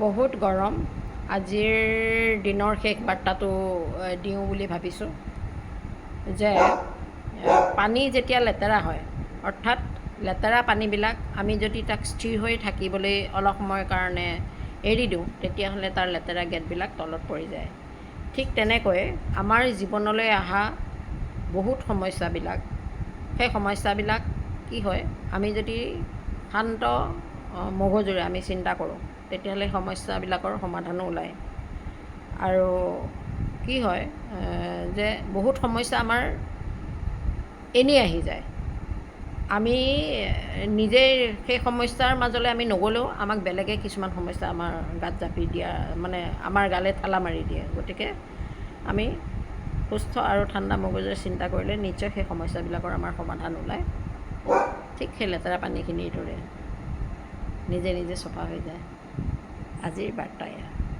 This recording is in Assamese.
বহুত গৰম। আজিৰ দিনৰ শেষ বাৰ্তাটো দিওঁ বুলি ভাবিছোঁ যে পানী যেতিয়া লেতেৰা হয়, অৰ্থাৎ লেতেৰা পানীবিলাক আমি যদি তাক স্থিৰ হৈ থাকিবলৈ অলপ সময়ৰ কাৰণে এৰি দিওঁ, তেতিয়াহ'লে তাৰ লেতেৰা গেদবিলাক তলত পৰি যায়। ঠিক তেনেকৈ আমাৰ জীৱনলৈ অহা বহুত সমস্যাবিলাক, সেই সমস্যাবিলাক কি হয়, আমি যদি শান্ত মগজুৰে আমি চিন্তা কৰোঁ, তেতিয়াহ'লে সমস্যাবিলাকৰ সমাধানো ওলায়। আৰু কি হয় যে বহুত সমস্যা আমাৰ এনেই আহি যায়। আমি নিজেই সেই সমস্যাৰ মাজলৈ আমি নগ'লেও আমাক বেলেগে কিছুমান সমস্যা আমাৰ গাত জাপি দিয়া, মানে আমাৰ গালৈ ঠেলা মাৰি দিয়ে। গতিকে আমি সুস্থ আৰু ঠাণ্ডা মগজুৰে চিন্তা কৰিলে নিশ্চয় সেই সমস্যাবিলাকৰ আমাৰ সমাধান ওলায়। ঠিক সেই লেতেৰা পানীখিনিৰ দৰে নিজে নিজে চফা হৈ যায়। আজিৰ বাৰ্তা এয়া।